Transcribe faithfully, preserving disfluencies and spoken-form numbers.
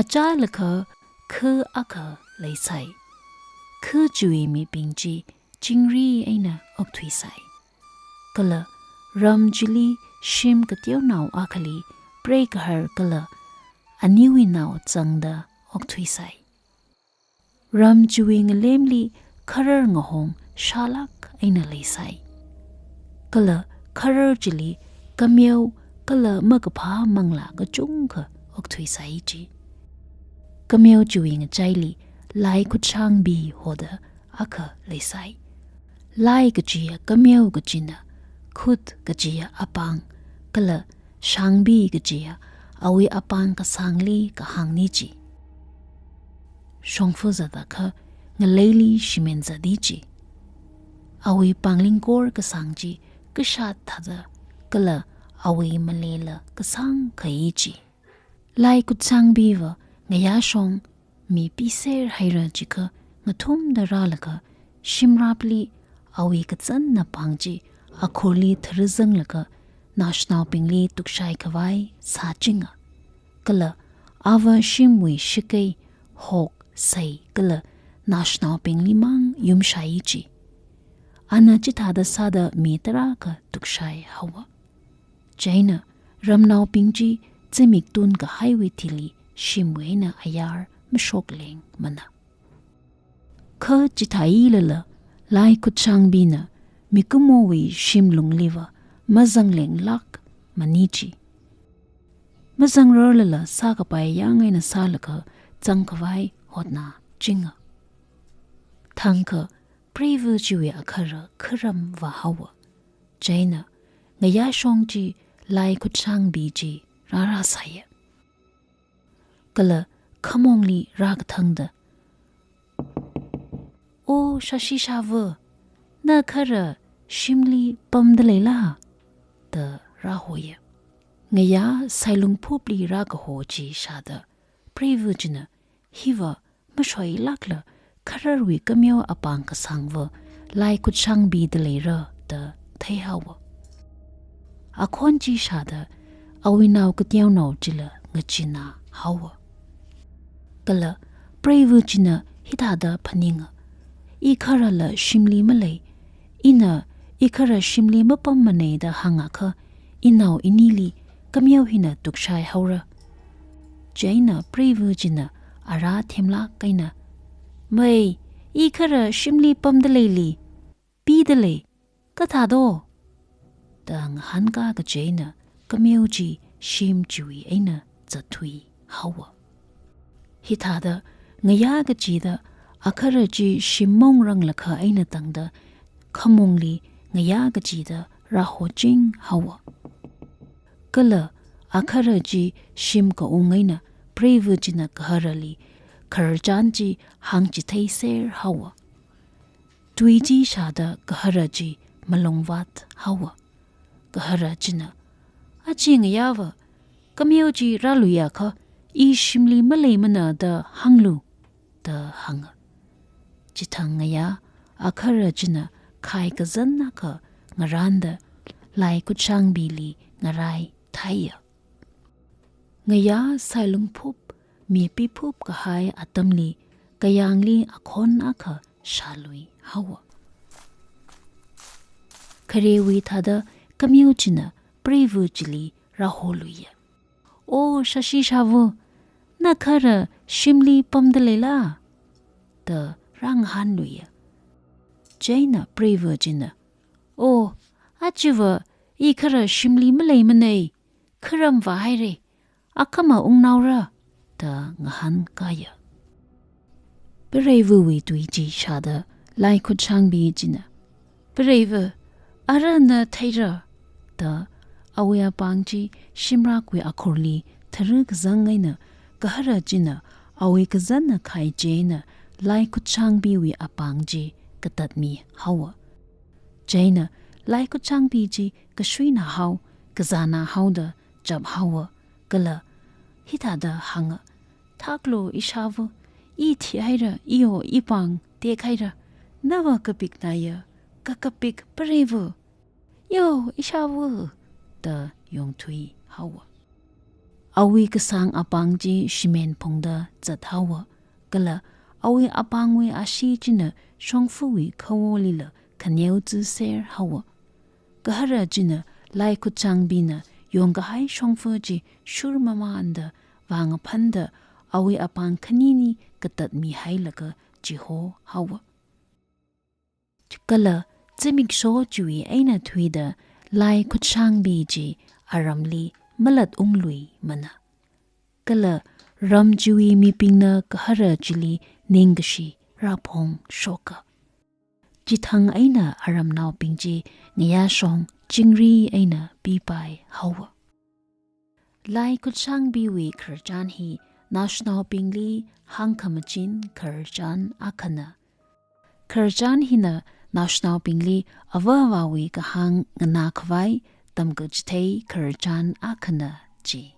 Chālakha khu akha leisai. Khu chiwui mibing chi chingri eina okthuisai. Kala ram chili shim kateonao akhali preigahar kala aniwui nao zangda okthuisai. Ram chiwui ngalemli kharar ngahong shālāk eina leisai. Kala kharar chili kameo kala makaphā manglā kachungkha okthuisai chi. Kameo chiwui ngachaili lai khutshangbi hoda akha leisai. Lai kachiya kameo kachina, khut kachiya apāng, kala shangbi kachiya awui apāng kasāngli kahāngni chi. Shongfa zatakha ngaleili shimin zati chi. Awui pānglingkor kasāng chi kashat thāda kala awui malela kasāng khayi chi. Lai khutshangbiva ngayā shong mi piser haira chikha ngathumda rālaga shimrapli awui kazanna pāng chi akhurli tharazanglaga naoshinaobingli tukshai khavai sāchinga. Kala ava shimwui shakei, hok, sei kala naoshinaobingli mang yumshai chi. Ana chithāda sāda mi tarākha tukshai haowa. Chieina ramnaobing chi zimik tun kahaiwui thili shimwui eina ayar mashoklengmana. Kha chithālala lai khutshāngbina mikumowui shimlungliva mazanglenglākmani chi. Mazangrarlala sākapai yang eina sālaga zangkhavai hotnachinga. Thangkha preiva chiwui akhara kharam vāhaowa. Chieina ngayāshong chi lai khutshāngbi chi rārāsāya. Kala khamongli rākathangda, "O shashi shāva, na khara shimli pamda leila?" da rāhoya. Ngayā sailungphupli rākaho chi shāda preiva china, "Hiva mashoilākla khararwui kameo apāng kasāngva lai khutshāngbida leira," da theihaowa. Akhon chi shāda awui nao kateonao chila ngacheenā haowa. Kala preiva china hithāda phaninga, "I kharala shimli malei, ina i khara shimli mapammanei da hāngakha, inao inili kameo hina tukshai haora." Chieina preiva china ara themlāk eina, "Mei, i khara shimli pamda leili, pida lei, kathā do?" da ngahānkā kaji eina kameo chi shim chiwui eina zatthui haowa. Hithāda ngayā kachida akhara chi shim maungranglakha eina tangda khamongli ngayā kachida rāhoching haowa. Kala akhara chi shim kaung eina preiva china gaharali khararchan chi hāngchitheiser haowa. Tui chi shāda gahara chi malungvāt haowa. Gahara china, "Aja ngayāva, kameo chi rāluiakha i shimli maleimana da hānglu," da hānga. Chithang ngayā akhara china khai kazanna akha ngarānda lai khutshāngbili ngarai thaiya. Ngayā sailungphup mi piphup kahai atamli kayāngli akhon akha shālui haowa. Kharewui thāda kameo china preiva chili rāholuiya. "O shashi shāva, na khara shimli pamda leila?" da rāngahānluiya. Chieina preiva china, "O, ajava i khara shimli maleimanei, kharam vāhaire, akhama ungnaora," da ngahānkāya. Preivawui tui chi shāda lai khutshāngbi china, "Preiva, ara na theira," da awui apāng chi shimrakwui akhurli thara kazang eina gahara china awui kazanna khai chieina lai khutshāngbiwui apāng chi katatmi haowa. Chieina lai khutshāngbi chi kashuina hao, kazāna haoda chap haowa, kala hithāda hānga, "Thaklu ishāva, i thihaira, iyo ipāng tekhaira, nava kapiknaya, kakapik preiva, iyo ishāva," da yongthui haowa. awui kasang apāng chi shimen phungda zathaowa, kala awui apāngwui ashee china shongfawui khaolila khaneo tsuser haowa. Gahara china Lai Khutshangpina yongkahai shongfa chi shurmamānda vāngaphanda awui apāng khanini katatmihailaga chiho haowa. Kala zimiksho chiwui eina thuida Lai Khutshangpi chi aramli malatungluimana. Kala ram chiwui mibingna gahara chili ningkashi rāphongshoka. Chithang eina aramnaobing chi ngayāshong chingri eina pipai haowa. Lai Khutshangpiwui khararchan hi naoshinaobingli hāngkhamachin khararchan akhana. Khararchan hina naoshinaobingli ava avāwui kahāng nganākhavai tamkachithei khararchan akhana ji.